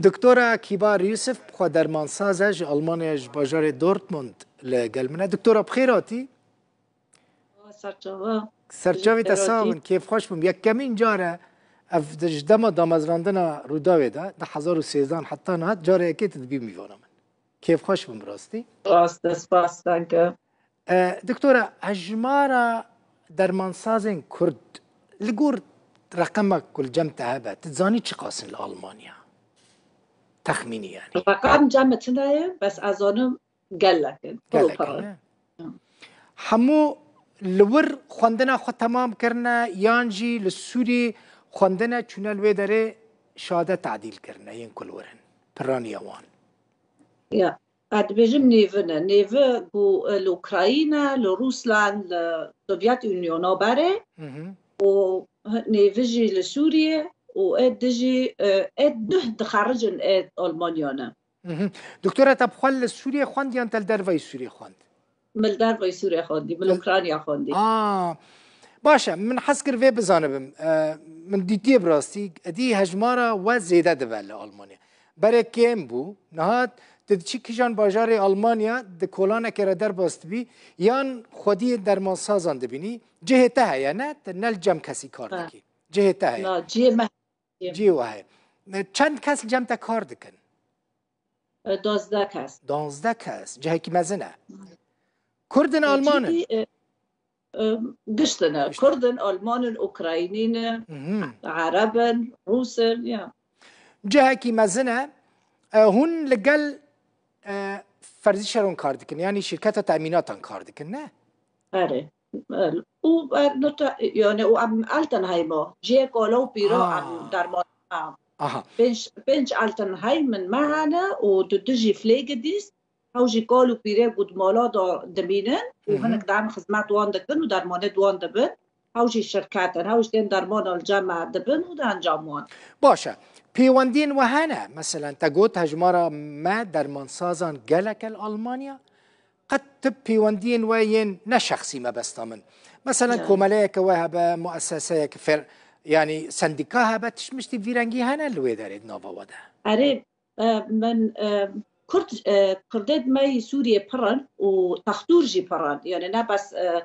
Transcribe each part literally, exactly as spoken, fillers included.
Doktora Kîbar Yusuf, xwe dermansaz e, ji Almanya, ji bajarê Dortmund li gel min e. Doktora, bi xêr hatî. Serçava. Serçavê te sax bin, kêfxweş bûm. Yekemîn car e, ev di, ji dema damezrandina Rûdawê de, di hezar û sêzdan heta niha, cara yekê tu dibî mîvana min. Kêfxweş bûm bi rastî. Rast e, spas, danke. E, doktora, hejmara dermansazên Kurd li gor reqema ku li cem te hebe, tu dizanî çiqas in li Almanya? Texmînî yani. Reqem cem min tune ye, bes ez zanim gelek in. Pir û Gelek pir in, in. Ne? Hemû li wir xwendina xwe temam kirine yan jî li Sûriyê xwendine çûne li wê derê şade tadîl kirine yên ku li wir in? Piraniya wan. Ya, ez dibêjim nêvin e. Nêvi ku, e, li Ukrayna, li Rûsland, li Sovyet Unyona berê Hı hı. û nêvi jî li Sûriyê û ê di jî, e, ê duh dixerijin ê Almanya ne. Mhm. Doktora, te bi xwe li Sûriyê xwend yan te li derveyî Sûriyê xwend? Min li derveyî Sûriyê xwendî, min li Ukrayna xwendî. Aa, baş e, min hez kir vê bizanibim. E, min dîtiye bi rastî, edî hejmara we zêde dibe li Almanya. Berê kêm bû, niha tu diçî kîjan bajarê Almanya di kolanekê re derbas dibî, yan xwediyê dermansazan dibînî, cihê te heye, ne? Tu ne li cem kesî kar Ha. dikî. Cihê te heye. Na, cihê me Cihê we heye. Çend kes li cem te kar dikin? E, duwazdeh kes. Duwazdeh kes. Cihekî mezin e. Kurd in, E, Alman in? cihî, e, e, gişt in e. Gişt in. Kurd in, Alman in, Ukraynî ne, Mhm. Ereb in, Rûs in, ya. Cihekî mezin e. E, hûn li gel, e, Ferzî Şeron kar dikin. Yanî şirketa temînatan kar dikin, ne? Erê. Û, e, nota, yani, û em Altenheim o. Cihê kola û pîra Ha. em derman, ha. Aha. Pênc, pênc Altenheim in me hene û du, du jî Pflegedienst. Hew jî kal û pîrê ku di mala de dimînin û Hı hı. hinek dem xizmet wan dikin û dermanê di wan dibin. Hew jî şirket in, hew jî tên dermana li cem me dibin û di encam wan. Baş e. Pêwendiyên we hene? Meselen, te got hejmara me dermansazan gelek e li Almanya. Qet tu pêwendiyên we yên ne şexsî mebesta min. Meselen, Ya. komeleyeke we hebe, mueseseyeke fer-, yanî sendîka hebe, tişt miştî vî rengî hene li wê derê di nava we de? Erê, E, min, e, Kurd, e, Kurdê di me yî Sûriyê pir in û textûr jî pir in. Yani ne bes, e,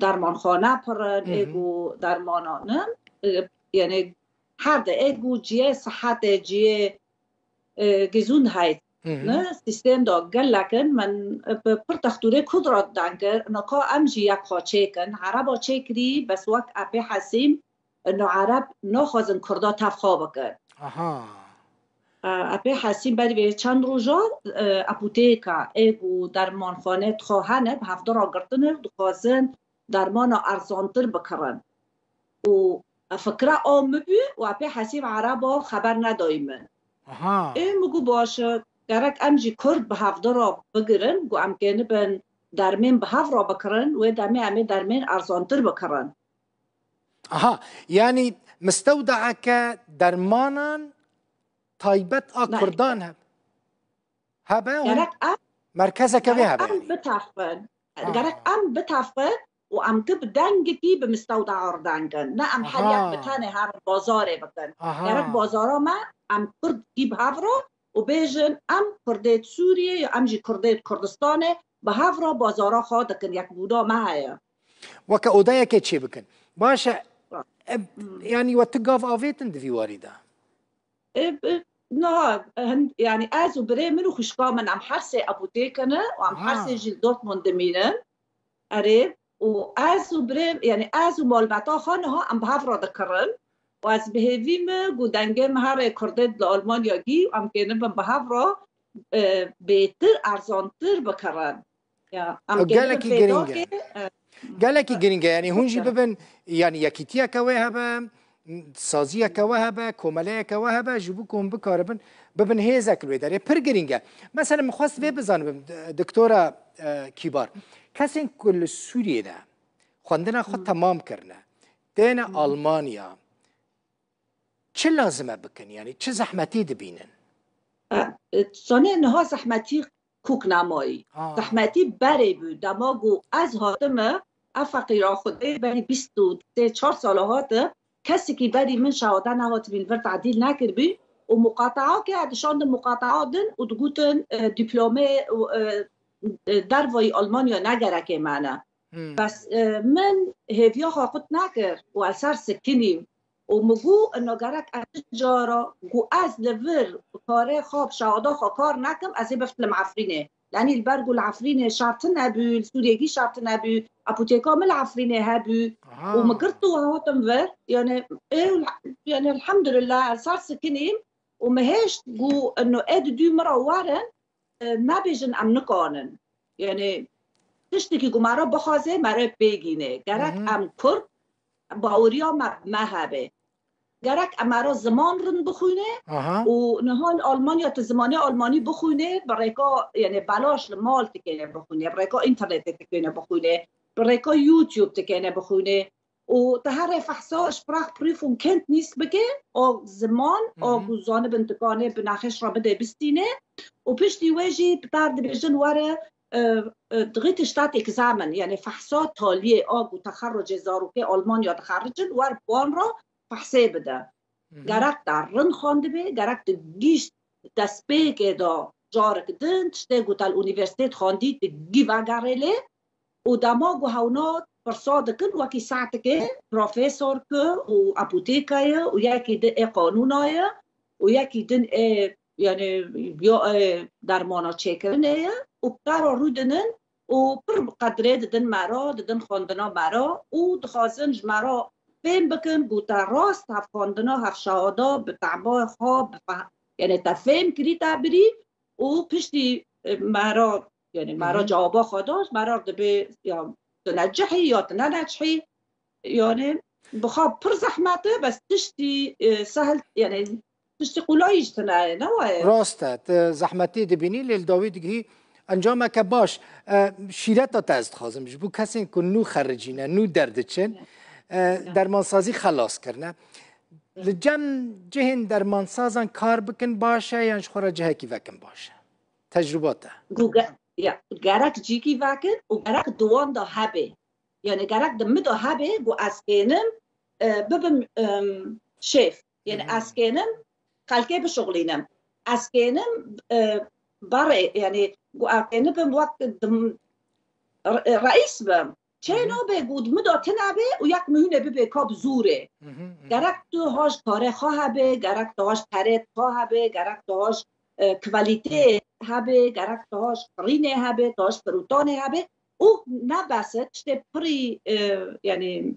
dermanxane pir in, Hı hı. ê ku dermanan in, e, yani her de ê ku cihê sihetê, cihê, e, Gesundheit, Hı hı. ne, sîstem de gelek in. Min, e, bi pir textûrê Kurd re deng kir, nika em jî yek xwe çêkin. Ereba çêkirî, bes wek Epê Hesîm, Ino Ereb naxwazin Kurda tev xwe bikin. Aha. E, Epê Hesîn berî vê çend roja, e, apotêka ê ku dermanxane dixwe hene, bi hevdira girtine û dixwazin dermana erzantir bikirin. Û fikra a min bû û Epê Hesîn Ereba xeber nedayî min. Aha. Ê min got baş e, gerek em jî Kurd bi hevdira bigirin, ku em kênibin dermên bi hev re bikirin, wê demê em ê dermên erzantir bikirin. Aha, yanî mistewdaeke dermanan taybet a Ne. Kurdan heb-, hebe hûn Gerek em, merkezeke vê gerek hebe em yanî. Bitexfin. Ha. Gerek em bitexfin û em ki bi dengekî bi mistewda re deng in. Ne em her yek Aha. bi tenê herin bazarê bikin. Aha. Gerek bazara me em Kurd kî bi hev re û bêjin em Kurdê Sûriyê ya em jî Kurdê Kurdistanê bi hev re bazara xwe dikin, yekbûna me heye. Weke odeyekê çê bikin. Baş e, Rast. e, Hmm. yanî we tu gav avêtin di vî warî de? E, e, niha, e, hin-, yanî ez û birê min û xwişka min em her sê apotêk in û em her Ha. sê jî li Dortmund dimînin. Erê, û ez û birê, yanî ez û malbeta xwe niha em bi hev re dikirin. Û ez bi hêvî me ku dengê me herê Kurdê li Almanya gî em kênibin bi hev re, e, bêtir, erzantir bikirin. Ya, em Ew kênibin gelekî giring e. fêdakê, e, Gelekî giring e. Yanî hûn jî Çok bibin, yanî yekîtiyeke wê hebe, saziyeke we hebe, komeleyeke we hebe, ji bo ku hûn bikaribin, bibin hêzek li wê derê. Pir giring e. Mesela min xwest vê bizanibim, d-, doktora, e, Kîbar. Kesên ku li Sûriyê de xwendina xwe Hı. temam kirine, têne Hı. Almanya, çi lazim e bikin? Yanî çi zehmetî dibînin? E, e, zanê niha zehmetî kûk nemayî. Ha. Zehmetî berê bû. Dema ku ez hatime, ev feqîra Xwedê berî bîst û sê çar sala hate, kesekî berî min şehade nehatibî li vir tadîl nekiribî. û muqataa ke dişandin muqataa din û digotin, e, dîplomê û, e, e, dervayî Almanya ne gereke me ne. Hmm. Bes, e, min hêviya xwe qut nekir û ez ser sikinîm. Û min got, ino gerek ez cara ku ez li vir karê xwe bi şehada xwe kar nekim, ez ê biftilim Efrînê. Yanî li ber ku li Efrînê şertin hebû, li Sûriyegî şertin hebû, apoteka min li Efrînê hebû. Aha. Û min girt û hatim vir. Yani, ê, yani, elhamdülillah, ez ser sikinîm û min hêşt ku ino ê di dû min re werin, e, nebêjin em nikanin. Yani, tiştekî ku me re bixwaze, me re pêgîne. Gerek Hı hı. em Kurd, baweriya me, me hebe. Gerek em me re ziman rind bixwîne Aha. û niha li Almanya tu zimanê Almanî bixwîne, bi rêka, yani, belaş li mal tikêne bixwîne, bi rêka înternetê tikêne bixwîne, bi rêka YouTube tikêne bixwîne. û te herê fehsa Sprachprüfung Kenntnis bike, a ziman, a Mhm. ku zanibin dikane bi nexêş re bide bistîne û piştî wê jî bi tar dibêjin were, e, e, Dritte Staatsexamen, yani fehsa taliyê a ku texerrucê zarokê Almanya dixericin, wer bi wan re fehsê bide. Mhm. Gerek te rind xwendibê, gerek tu gîşt destpêkê de carek din, tiştê ku te li unîversîtê de xwendî, tu gî vegerê lê û dema ku hewna pirsa dikin, wekî saetekê profesor ki û apoteka ye û yekî di ê qanûna ye û yekî din ê, yani, ya ê dermana çêkirinê ye û bi te re rûdinin û pir qedrê didin me re, didin xwendina me re û dixwazin ji me re fêm bikin ku te rast hevxwendina, hevşehada bi teba xwe, bi feh-, yani te fêm kirî te birî û piştî, e, me re, yani me re Hı hı. cewaba xwe da, me re dibê ya tu necihî ya tu ne necihî. Yani bi xwe pir zehmet e, bes tiştî, e, sehil, yani tiştî qulayî ji tune ye, ne waye? Rast e, tu zehmetî dibînî, lê li dawî digihî encameke baş. E, şîreta te ez dixwazim, ji bo kesên ku nû xericîne, nû derdiçin, e, Ya. dermansazî xelas kirine. Li cem cihên dermansazan kar bikin baş e, yan ji xwe re cihekî vekin baş e? Tecrûba te? Ku ge-, ya, gerek cîkî vekin û gerek di wan de hebe. Yani gerek di min de hebe ku ez kênim, e, bibim, em, şêf. Yani Hı hı. ez kênim xelkê bişuxlînim. Ez kênim, e, berê, yani ku ez kênibim wek dim-, re-, reîs bim. Çê Hı hı. nabe ku di min de tune be û yek mihûne bibe ka bi zûrê. Hı hı, hı hı. Gerek tu haj karê xwe hebe, gerek tu haj perê xwe hebe, gerek tu haj, e, kwalîtê hebe, gerek tu haj qirînê hebe, tu haj firotanê hebe. Û ne bes e, tiştê pirî, e, yani,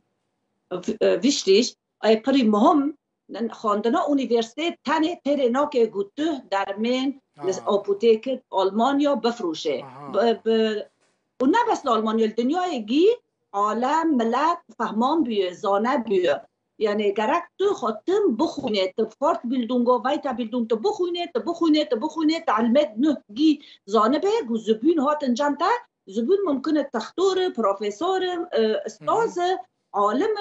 v-, e, wichtig, e, pirî muhim, xwendina unîversîteyê tenê têrê nake ku tu dermên li Aha. apotêkê Almanya bifroşe. Aha. Bi, bi, û ne bes li Almanya, li dinyayê gî alem, milet fehman bûye, zane bûye. Yani gerek tu xwe tim bixwîne, tu Fortbildungo, Weiterbildung, tu bixwîne, tu bixwîne, tu bixwîne, tu ilmê nuh gî zanibe, ku zibûn hatin cem te, zibûn mumkin e textor e, profesor e, e, Hı hı. ustaz e, alim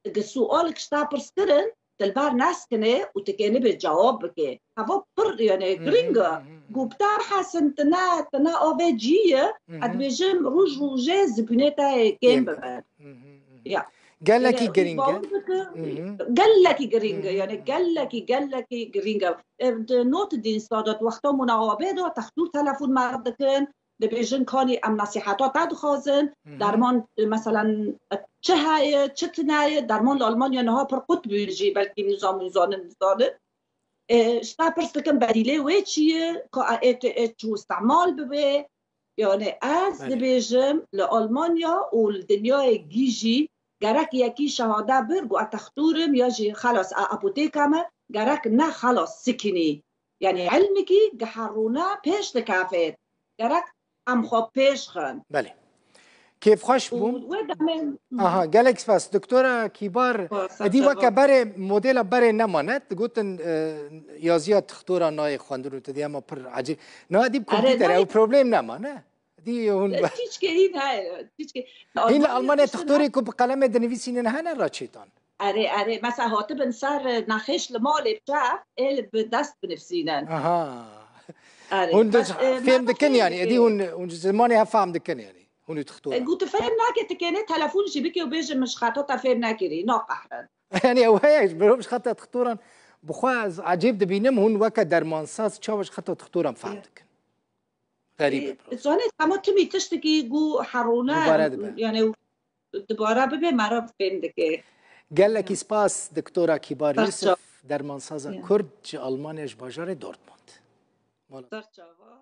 e, gi sual ki ji te pirs kirin, tu li ber neskine û tu kênibê cewab bike. Heva pir, yani, Hı hı, giring e. hı hı, hı. Ku bi te hesin, tu ne, tu ne avê cî ye, Hı hı. ez dibêjim, roj rojê zibûnê te yê kêm Kêm bibe. bibe. Hı hı, hı hı. Ya. Gelekî Yani, giring e. bawer bikim, Hı hı. gelekî giring e, Hı hı, yani, hı hı. gelekî, gelekî giring e. E, di Notediensta de, di wexta munaxabê de, textûr telefon me dikin, dibêjin, kanî em nesîheta te dixwazin, Hı hı. derman, e, meselen, e, çi heye, çi tune ye, derman li Almanya niha pir qut bûye jî, belkî nizam, nizanin, nizanin. E, ji te pirs dikim, bedîlê wê çi ye, ka ê, ê, ê çû îstemal bibe. Yani ez Belê. dibêjim, li Almanya û li dinyayê gî jî gerek yekî şehade bir, ku ez textûr im ya jî xelas, e, apotêka me, gerek ne xelas sikinî. Yani ilmikî giherûne pêş dikeve. Gerek em xwe pêş xin. Belê. Kêfxweş Û bûm. wê demê Aha, gelek spas. Doktora Kîbar, Xwe ser êdî weke çava. berê, modela berê nemane. Digotin, e, yaziya tixtora nayê xwendin û tu dî hema pir ecêb. Na, êdî bi Erê, kompîter, nayê ew problem nemane. Dî hûn E, be- Tîçkê hîn heye, tîçkê. Hîn li Almanya Almanya tiştin textorê he- ku bi qelemê dinivîsînin hene raçêtan? Erê, erê. Mesela hatibin ser, e, nexêş li malê bi çav, ê li bi dest binivîsînin. Aha. Erê. Hûn Bes, e, fêm me dikin, fêm yani, êdî dike. hûn, hûn zimanê hev fam dikin, yani. Hûn û textoran. E, got, tu fêm nake, tu kênê telefon jî bike û bêje, min ji xeta te fêm nekirî, naqehrin. Yani ew heye, ji mirov ji xeta textoran Bi xwe ez ecêb dibînim, hûn weke dermansaz çawa ji xeta doktoran fehm dikin. Xerîb e. Zanê, hema timî tiştekî ku herûne, Dubare dibe. Yani dubare bibe, meriv fêm dike. Gelekî spas, Doktora Kîbar Ser Yusuf, çav. Dermansaza Ya. Kurd ji Almanya, ji bajarê Dortmund. Ser çava.